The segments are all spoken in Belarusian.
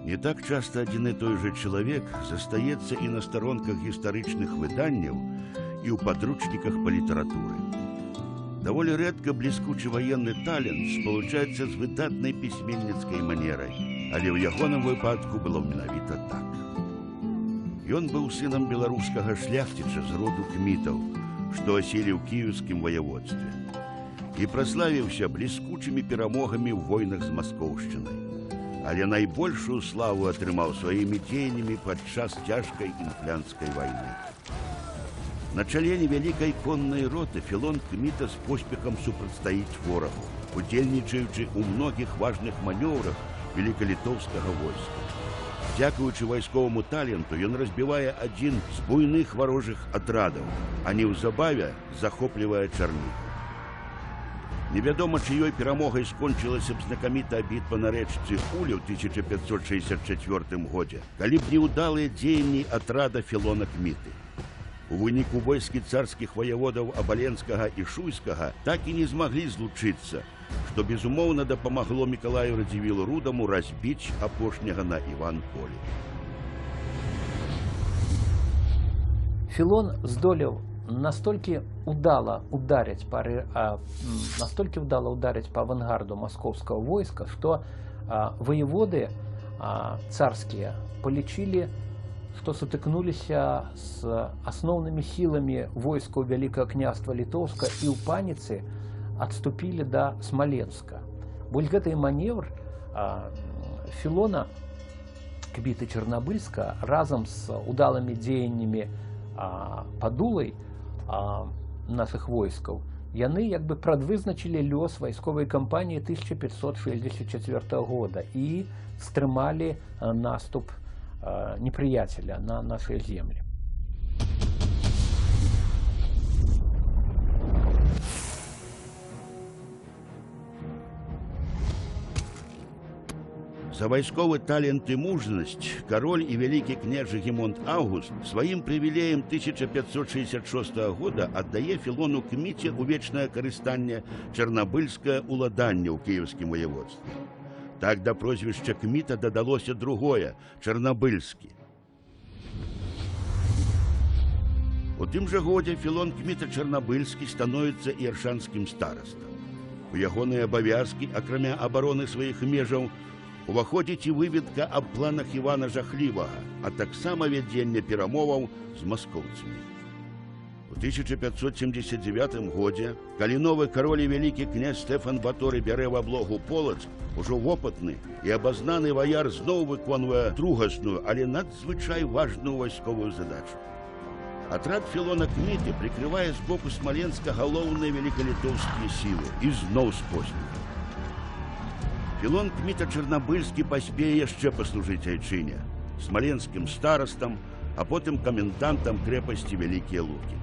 Не так часта адзін і той жа чалавек застаецца і на старонках гістарычных выданняў, і ў падручніках па літаратуры. Даволі рэдка бліскучы ваенны талент спалучаецца з выдатнай пісьменніцкай манерай, але ў ягоным выпадку было менавіта так. Ён быў сынам беларускага шляхціча з роду Кмітаў, што аселі ў кіеўскім ваяводстве, і праславіўся бліскучымі перамогамі ў войнах з маскоўшчынай. Але найбольшую славу атрымаў сваімі дзеяннямі падчас цяжкай інфлянцкай вайны. На чале невялікай коннай роты Філон Кміта з поспехам супрацьстаіць ворагу, удзельнічаючы ў многіх важных манеўрах великалітоўскага войска. Дзякуючы вайсковаму таленту ён разбівае адзін з буйных варожых атрадаў, а неўзабаве захоплівае Чарнігаў. Невядома, чыёй перамогай скончылася б знакамітая бітва на рэчцы Улі ў 1564 годзе, калі б не ўдалыя дзеянні атрада Філона Кміты. У выніку войскі царскіх ваяводаў Абаленскага і Шуйскага так і не змаглі злучыцца, што, безумоўна, дапамагло Мікалаю Радзівілу Рудаму разбіць апошняга на Іван-Полі. Філон здолеў настолькі удала ударыць па авангарду маскоўскага войска, што ваяводы царскія палічылі, што сутыкнуліся з асноўнымі сіламі войскаў Вялікага княства Літоўска і ў паніцы адступілі да Смаленска. Вось гэты манеўр Філона Кміты Чарнабыльска разам з удалымі дзеяннямі Падулай нашых войскаў, яны як бы прадвызначылі лёс вайсковай кампаніі 1564 года і стрымалі наступ непрыяцеля на нашай землі. За вайсковы талент і мужнасць кароль і вялікі князь Жыгімонт Аўгуст сваім прывілеем 1566 года аддае Філону Кміце ў вечнае карыстанне чарнабыльскае ўладанне ў кіеўскім ваяводстве. Так да прозвішча Кміта дадалося другое – Чарнабыльскі. У тым жа годзе Філон Кміта Чарнабыльскі становіцца і аршанскім старастам. У ягоныя абавязкі, акрамя абароны сваіх межаў, уваходзіць і выведка аб планах Івана Жахлівага, а таксама вядзенне перамоваў з маскоўцамі. У 1579 годзе, калі новы кароль і вялікі князь Стэфан Баторы бярэ в аблогу Полацк, ужо вопытны і абазнаны ваяр зноў выконвае другасную, але надзвычай важную вайсковую задачу. Атрад Філона Кміты прыкрывае з боку Смаленска галоўныя великалітоўскія сілы і зноў з поспехам. Філон Кміта Чарнабыльскі паспее яшчэ паслужыць айчыне, смаленскім старастам, а потым камендантам крэпасці Вялікія Лукі.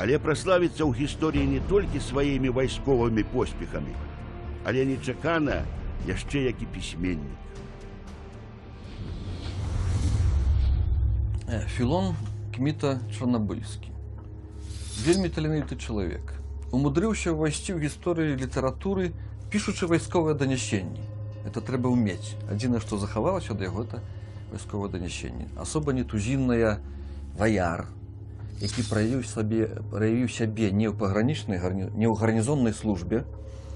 Але праславіцца ў гісторыі не толькі сваімі вайсковымі поспехамі, але нечакана яшчэ як і пісьменнік. Філон Кміта Чарнабыльскі. Вельмі таленавіты чалавек. Умудрыўся ўвайсці ў гісторыю літаратуры, пішучы вайсковыя данесенні. Это трэба ўмець. Адзінае, што захавалася ад яго, это вайсковае данесенне. Асоба нетузінная, ваяр, які праявіў сябе не ў пагранічнай, не ў гарнізоннай службе,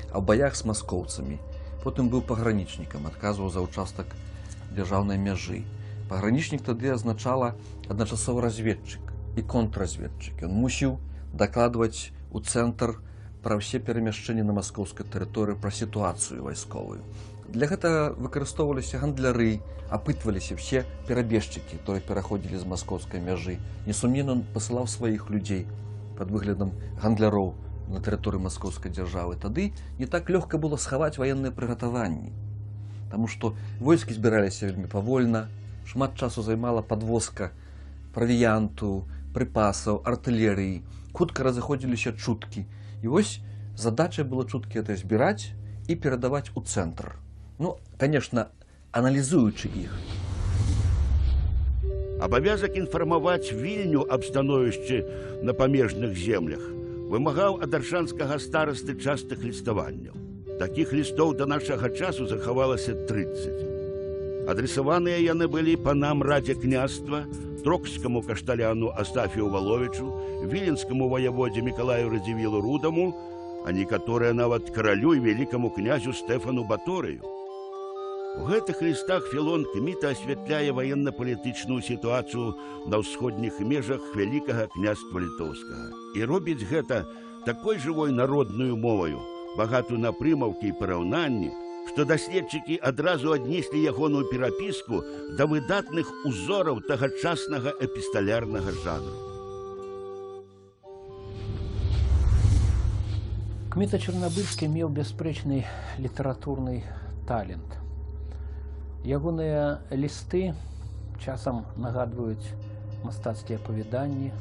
а ў баях з маскоўцамі. Потым быў пагранічнікам, адказваў за ўчастак дзяржаўнай мяжы. Пагранічнік тады азначала адначасова разведчык і контрразведчык. Ён мусіў дакладваць у цэнтр пра ўсе перамяшчэнні на маскоўскай тэрыторыі, пра сітуацыю вайсковую. Для гэтага выкарыстоўваліся гандляры, апытваліся ўсе перабежчыкі, которые пераходзілі з маскоўскай мяжы. Несумненна, ён пасылаў сваіх людзей пад выглядам гандляроў на тэрыторыю маскоўскай дзяржавы. Тады не так лёгка было схаваць ваенныя прыгатаванні, таму што войскі збіраліся вельмі павольна, шмат часу займала падвозка правіянту, прыпасаў, артылерыі. Хутка разыходзіліся чуткі. І вось задача была чуткі это збіраць і перадаваць у цэнтр. Ну, конечно, аналізуючы іх. Абавязак інфармаваць Вільню аб становішчы на памежных землях вымагаў ад аршанскага старасты частых ліставанняў. Такіх лістоў да нашага часу захавалася 30. Адресаваныя яны былі панам радзе княства, трокскаму кашталяну Астафію Валовічу, віленскаму ваяводзе Мікалаю Радзівілу Рудаму, а некаторыя нават каралю і вялікаму князю Стэфану Баторыю. У гэтых лістах Філон Кміта асвятляе ваенна-палітычную сітуацыю на ўсходніх межах Вялікага княства Літоўскага і робіць гэта такой жывой народнаю моваю, багатую на прымаўкі і параўнанні, што даследчыкі адразу аднеслі ягоную перапіску да выдатных узораў тагачаснага эпісталярнага жанру. Кміта Чарнабыльскі меў бясспрэчны літаратурны талент. Ягоныя лісты часам нагадваюць мастацкія апавяданні,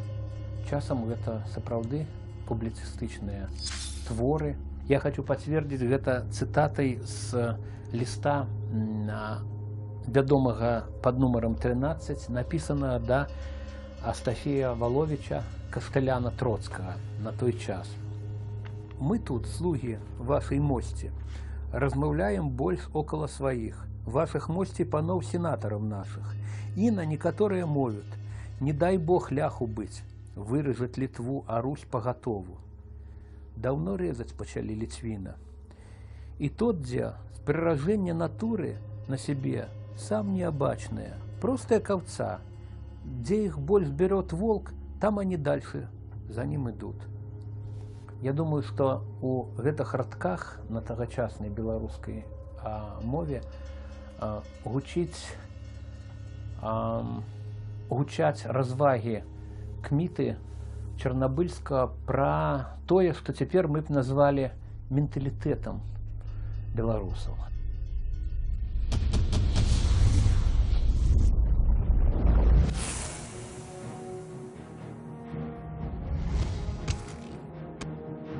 часам гэта сапраўды публіцыстычныя творы. Я хочу пацвердзіць гэта цытатай з ліста вядомага пад нумарам 13, напісанага да Астафея Валовіча, кашталяна Троцкага на той час. Мы тут, слуги вашей мости, размаўляем больш около своих, ваших мости панов сенаторов наших, и на некоторые мовят, не дай бог ляху быть, вырежет Литву, а Русь поготову. Давно резать почали литвина. И тот, где прирожение натуры на себе сам необачное, простая ковца, где их больше берет волк, там они дальше за ним идут. Я думаю, что у гэтых радках на тагачаснай беларускай мове гучаць развагі Кміты Чарнабыльскага пра тое, што цяпер мы б назвалі менталітэтам беларусаў.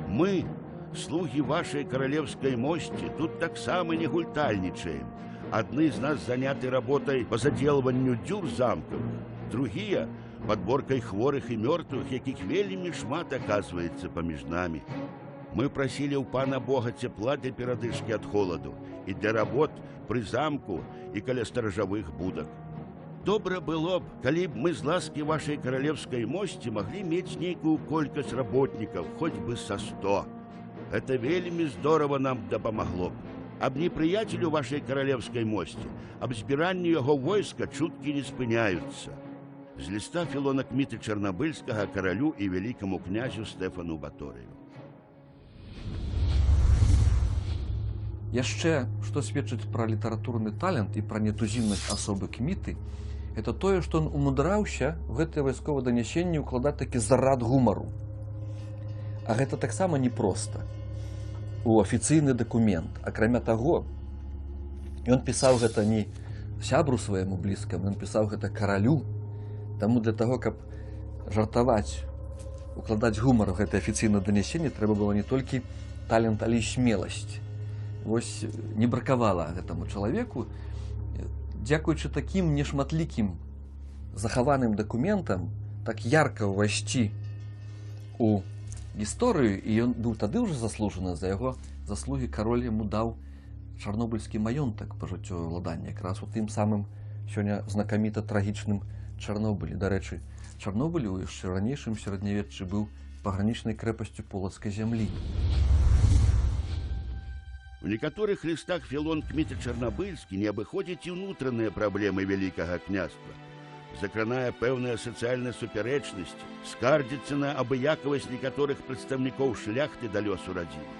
Мы, слуги вашей королевской мости, тут таксама не гультальнічаем. Адны з нас заняты работай по заделыванню дзюр замкавых, другія — подборкай хворых і мёртвых, якіх вельмі шмат оказывается паміж намі. Мы просілі ў пана Бога цепла для перадышкі ад холаду і для работ пры замку і каля сторожавых будак. Добра было б, калі б мы з ласкі вашай каралевскай мосці маглі мець нейкую колькасць работнікаў, хоць бы са 100. Это вельмі здорава нам дапамагло б. Аб непрыяцелю вашай каралевскай мосці, аб збіранні яго войска чуткі не спыняюцца. З ліста Філона Кміты Чарнабыльскага каралю і вялікаму князю Стэфану Баторыю. Яшчэ, што сведчыць пра літаратурны талент і пра нетузіннасць асобы Кміты, это тое, што он умудраўся в гэтае вайсковае данесенне ўкладаць такі зарад гумару. А гэта таксама непроста у афіцыйны дакумент. Акрамя таго, ён пісаў гэта не сябру свайму блізкаму, ён пісаў гэта каралю. Таму для таго, каб жартаваць, укладаць гумар у гэтае афіцыйнае данесенне, трэба было не толькі талент, але і смеласць. Вось не бракавала гэтаму чалавеку. Дзякуючы такім нешматлікім захаваным дакументам так ярка ўвайсці у гісторыю, і ён быў тады ўжо заслужаны, за яго заслугі кароль яму даў чарнобыльскі маёнтак пажыццёвае ўладанне, якраз у тым самым сёння знакаміта трагічным Чарнобылі. Дарэчы, Чарнобыль у яшчэ ранейшым сярэднявеччы быў пагранічнай крэпасцю Полацкай зямлі. У некаторых лістах Філон Кміта Чарнабыльскі не абыходзіць і ўнутраныя праблемы Вялікага княства. Закранае пэўныя сацыяльныя супярэчнасці, скардзіцца на абыякавасць некаторых прадстаўнікоў шляхты да лёсу радзімы.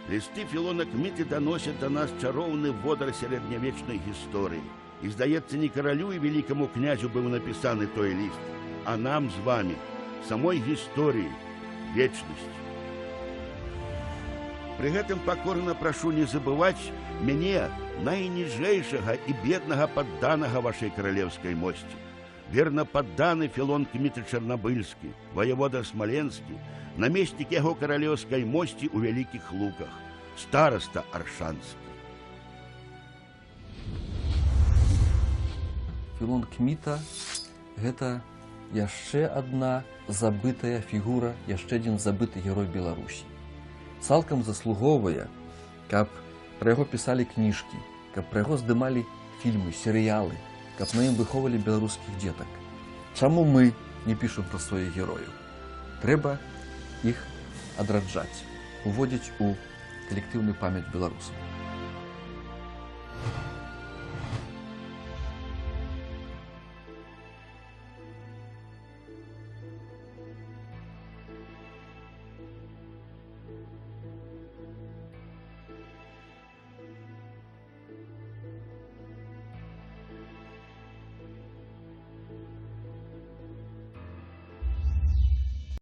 Лісты Філона Кміты даносяць да нас чароўны водар сярэднявечнай гісторыі. І, здаецца, не каралю і вялікаму князю быў напісаны той ліст, а нам з вамі, самой гісторыі, вечнасці. Пры гэтым пакорна прашу не забываць мяне, найніжэйшага і беднага падданага вашай каралевскай мосці. Верна падданы Філон Кміта Чарнабыльскі, ваявода Смаленскі, намеснік яго каралеўскай мосці ў Вялікіх Луках, стараста Аршанскі. Філон Кміта Гэта яшчэ адна забытая фігура, яшчэ адзін забыты герой Беларусі. Цалкам заслугоўвае, каб пра яго пісалі кніжкі, каб пра яго здымалі фільмы, серыялы, каб на ім выхоўвалі беларускіх дзетак. Чаму мы не пішам пра сваіх герояў? Трэба іх адраджаць, уводзіць у калектыўную памяць беларусаў.